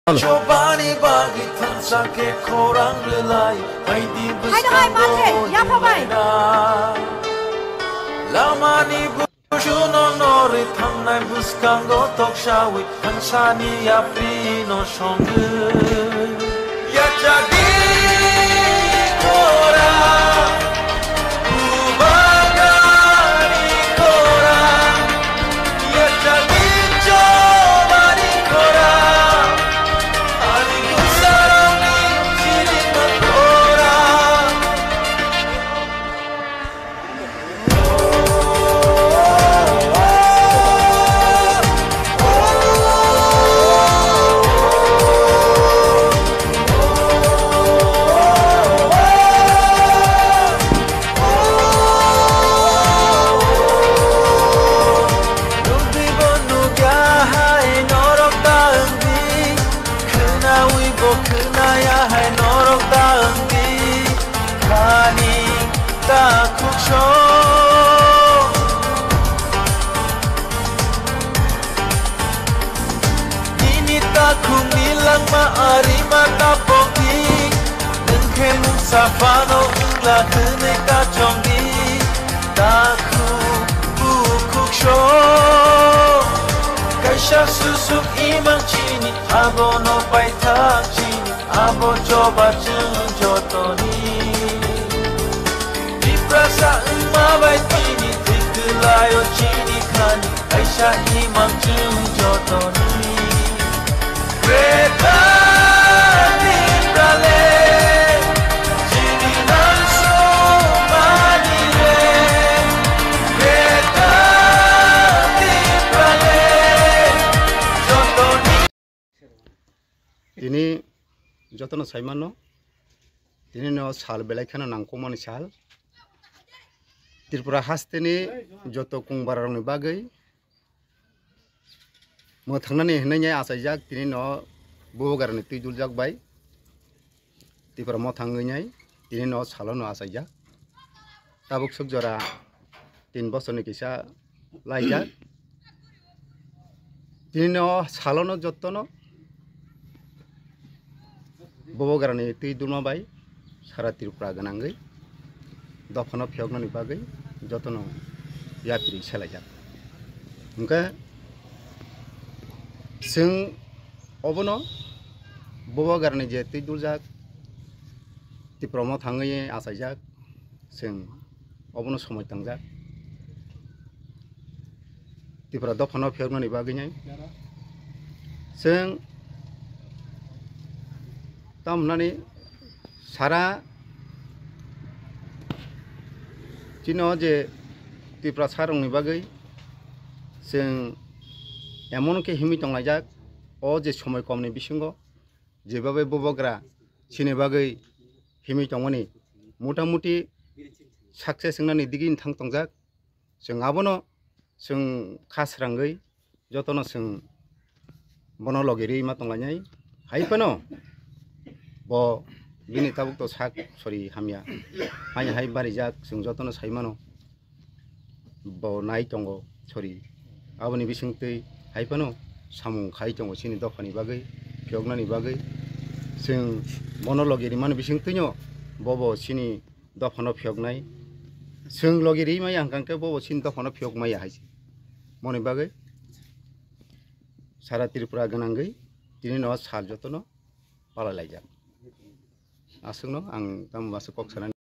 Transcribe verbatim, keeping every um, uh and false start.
Chobani bagwi thansa khe khorang rwlai, baidi hai no hai, bwskango mathe, yapha bai. Lamani busuno norwi thangnai bwskango toksawi thansani yaprino songwi. Yachadi khora, bubagani khora, yachadi chobani khora, ani bwsarokni chirima khora. Nugwi bo nugya hai norok ta wngdi, khwnawi bo khwnaya hai norok ta wngdi. Khani ta khukso. Nini takhukni langma arima ta pokdi. Nwng khe mungsa phano wngla hwnwi ta chongdi. Takhuk bukhuk so. Kaisa susuk imang chini abono paithak chini. Abo choba chwng jotoni. Tiprasa wngma bai tini thwi kwlaio chini khani kaisa imang chwng jotoni. Greater Tipraland, chini nangsukmani le. Greater Tipraland, jotoni. Tini jotono saimano, tini no sal belai kheno nangkukmani sal. Tripura hasteni joto kungbararokni bagwi mwthangnani hinwi achaijak, tini no bubagrani twi duljak bai. Tripura mwthangwi nai, tini no salo no achaijak. Tabuk suk jora tin bosorni kisa laijak. Tini no salo no jotto no bubagrani twi dulma bai sara Tripura gwnangwi dophano phiyoknani bagwi jotono yapri selaijak. Hwnkhe chwng obono bubagrani je twi duljak, Tripura mwthangwi achaijak, chwng obono somoi tangjak. Tripura dophano phiyoknani bagwi nai. Chwng tamnani sara chino je Tiprasarokni bagwi chwng emon khe himwi tonglaijak, o je somoi komni bisingo jebabe bubagra chini bagwi himwi tongmani mota moti success wngnani digini thang tongjak. Chwng abono chwng kha srangwi jotono chwng bono logi rwi ma tonglainai. Hai phano bo bini tabuk to sak sori hamya. Haini hai barijak chwng jotono sai mano. Bo nai tongo sori. Aboni bisingtwi hai phano samung khai tongo chini dophani bagwi, phiyoknani bagwi. Chwng bono logi rimani bisingtwino bobo chini dophano phiyoknai. Chwng logi ri maya hwnkha khe bobo chini dophano phiyok maya hai se. Moni bagwi sara Tripura gwnangwi tini no sal jotono palai laijak. Aswkno ang tamo aswk kok sanani.